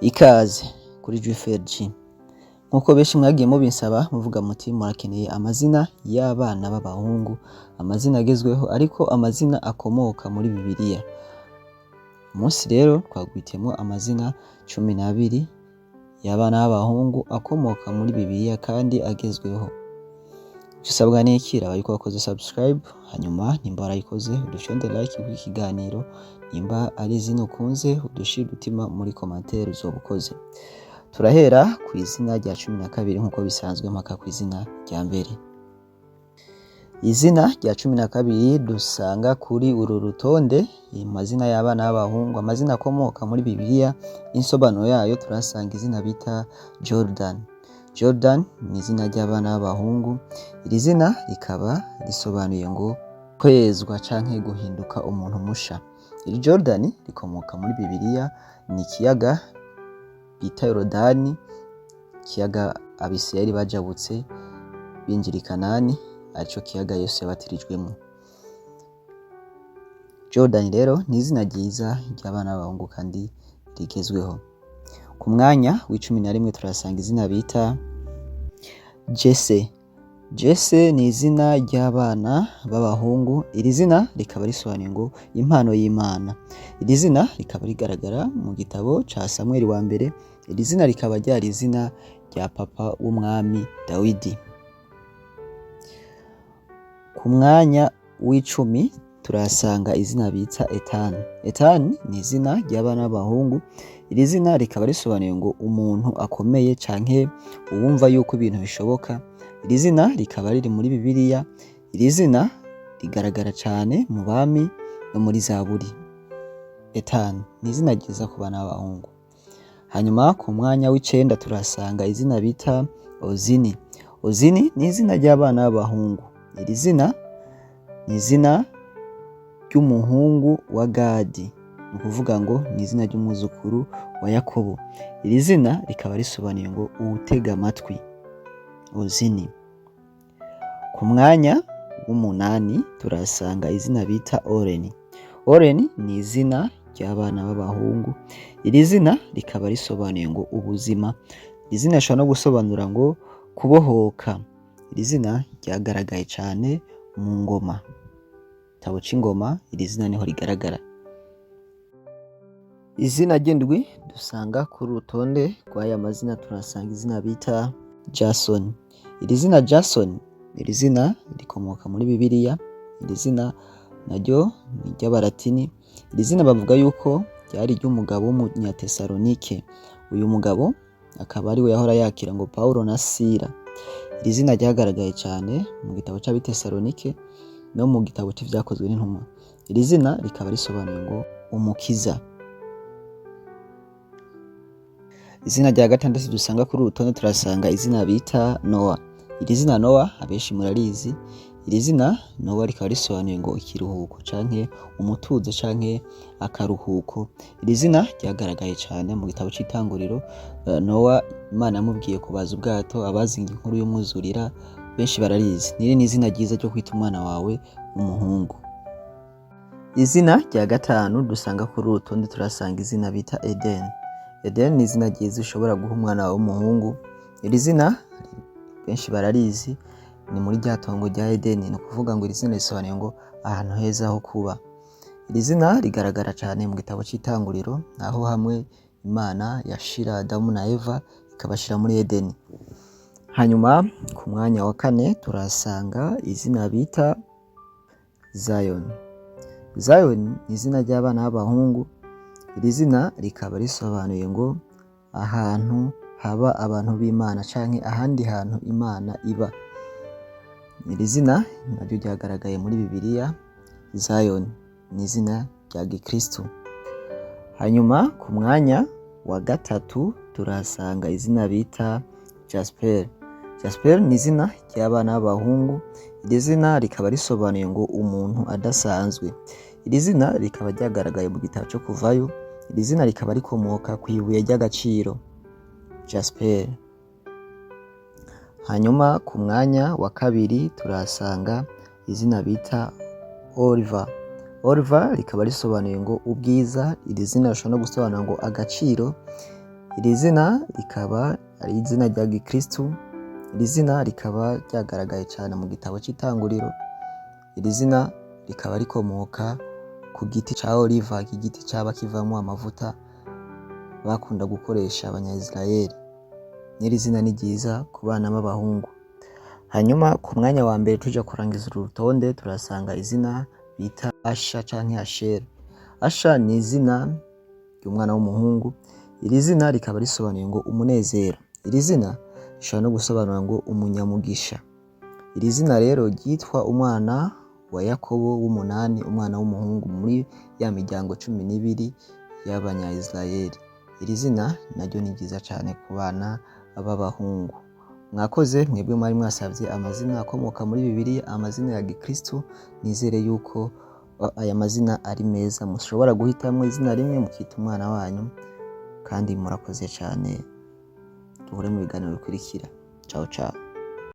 Ikaze kuri JFRG. Nkuko benshi mwagiye mubinsaba, muvuga muti murakeneye amazina y'abana b'abahungu, amazina agezweho ariko amazina akomoka muri Bibiliya. Umunsi rero twaguhitemwo amazina 12 y'abana b'abahungu akomoka muri Bibiliya kandi agezweho. Ico usabwa niki? Raba yuko wakoze subscribe, hanyuma nimba warayikoze udushonde like ku kiganiro, nimba ari izina ukunze udushire udutima muri commentaire, uzoba ukoze. Turahera ku izina rya 12 nkuko bisanzwe mpaka ku izina rya mbere. Izina rya 12 dusanga kuri uru rutonde, amazina y'abana b'abahungu, amazina akomoka muri Bibiliya, insobanuro yayo, turasanga izina bita Jordan. Jordan ni izina ry'abana b'abahungu. Iri zina rikaba risobanuye ngo kwezwa canke guhinduka umuntu musha. Iri Jordan rikomoka muri Bibiliya, ni ikiyaga bita Yorodani, ikiyaga Abisirayeli bajabutse binjira i Kanani, arico kiyaga Yesu yabatirijwemwo. Jordan rero ni izina ryiza ry'abana b'abahungu kandi rigezweho. Ku mwanya w'11 turasanga izina bita Jesse. Jesse ni izina ry'abana b'abahungu. Iri zina rikaba risobanuye ngo impano y'Imana. Iri zina rikaba rigaragara mu gitabo ca Samweli wa mbere. Iri zina rikaba ryari izina rya papa w'umwami Dawidi. Ku mwanya w'10 turahasanga izina bita Ethan. Ethan ni izina ry'abana b'abahungu. Iri zina rikaba risobanuye ngo umuntu akomeye canke uwumva yuko ibintu bishoboka. Iri zina rikaba riri muri Bibiliya. Iri zina rigaragara cane mu bami no muri Zaburi. Ethan ni izina ryiza ku bana b'abahungu. Hanyuma ku mwanya w'9 turahasanga izina bita Ozini. Ozini ni izina ry'abana b'abahungu. Iri zina ni izina ry'umuhungu wa Gadi, ni ukuvuga ngo ni izina ry'umwuzukuru wa Yakobo. Iri zina rikaba risobanuye ngo uwutega amatwi, Ozini. Ku mwanya w'8 turahasanga izina bita Oreni. Oreni ni izina ry'abana b'abahungu. Iri zina rikaba risobanuye ngo ubuzima. Iri zina rishobora no gusobanura ngo kubohoka. Iri zina ryagaragaye cane mu ngoma, igitabo c'ingoma, iri zina niho rigaragara. Izina ry'indwi dusanga kuri urutonde rw'aya mazina, turasanga izina bita Jason. Iri zina Jason, iri zina rikomoka muri Bibiliya. Iri zina naryo ni iry'abaratini. Iri zina bavuga yuko ryari iry'umugabo w'umunyatesalonike. Uyu mugabo akaba ariwe yahora yakira ngo Paulo na Sila. Iri zina ryagaragaye cane mu gitabo c'Abitesalonike no mu gitabo c'Ivyakozwe n'Intumwa. Iri zina rikaba risobanuye ngo umukiza. Izina rya gatandatu dusanga kuri uru rutonde, turasanga izina bita Noah. Iri zina Noah abenshi murarizi. Iri zina Noah rikaba risobanuye ngo ikiruhuko canke umutuzo canke akaruhuko. Iri zina ryagaragaye cane mu gitabo c'Itanguriro. Noah, Imana yamubwiye kubaza ubwato. Abazi inkuru y'umwuzurira benshi bararizi. Niri ni izina ryiza ryo kwita umwana wawe w'umuhungu. Izina rya gatanu dusanga kuri uru rutonde, turasanga izina bita Eden. Eden ni izina ryiza ushobora guha umwana wawe w'umuhungu. Iri zina benshi bararizi, ni muri rya tongo rya Edeni. Ni ukuvuga ngo iri zina risobanuye ngo ahantu heza ho kuba. Iri zina rigaragara cane mu gitabo c'Itanguriro, aho hamwe Imana yashira Adamu na Eva ikabashira muri Edeni. Hanyuma ku mwanya wa kane turasanga izina bita Zion. Zion ni izina ry'abana b'abahungu. Iri zina rikaba risobanuye ngo ahantu haba abantu b'Imana canke ahandi hantu Imana iba. Iri zina naryo ryagaragaye muri Bibiliya. Zion ni izina rya gikristu. Hanyuma ku mwanya wa gatatu turahasanga izina bita Jasper. Jasper ni izina ry'abana b'abahungu. Iri zina rikaba risobanuye ngo umuntu adasanzwe. Iri zina rikaba ryagaragaye mu gitabo co Kuvayo. Iri zina rikaba rikomoka kw'ibuye ry'agaciro, Jasper. Hanyuma ku mwanya wa kabiri turahasanga izina bita Oliver. Oliver rikaba risobanuye ngo ubwiza. Iri zina rishobora no gusobanura ngo agaciro. Iri zina rikaba ari izina rya gikristu. Iri zina rikaba ryagaragaye cane mu gitabo c'Itanguriro. Iri zina rikaba rikomoka ku giti ca oliva, iki giti caba kivamwo amavuta bakunda gukoresha abanya-Israel. N'iri zina ni ryiza ku bana b'abahungu. Hanyuma ku mwanya wa mbere, tuja kurangiza uru rutonde, turasanga izina bita Asha canke Ashera. Asha ni izina ry'umwana w'umuhungu. Iri zina rikaba risobanuye ngo umunezero. Iri zina rishobora no gusobanura ngo umunyamugisha. Iri zina rero ryitwa umwana wa Yakobo w'umunani, umwana w'umuhungu muri ya miryango 12 y'abanya-Israel. Iri zina naryo ni ryiza cane ku bana b'abahungu. Mwakoze mwebwe mwari mwasavye amazina akomoka muri Bibiliya, amazina ya gikristu. Nizere yuko aya mazina ari meza, mushobora guhitamwo izina rimwe mukita umwana wanyu. Kandi murakoze cane, duhure mu biganiro bikurikira. Ciao ciao.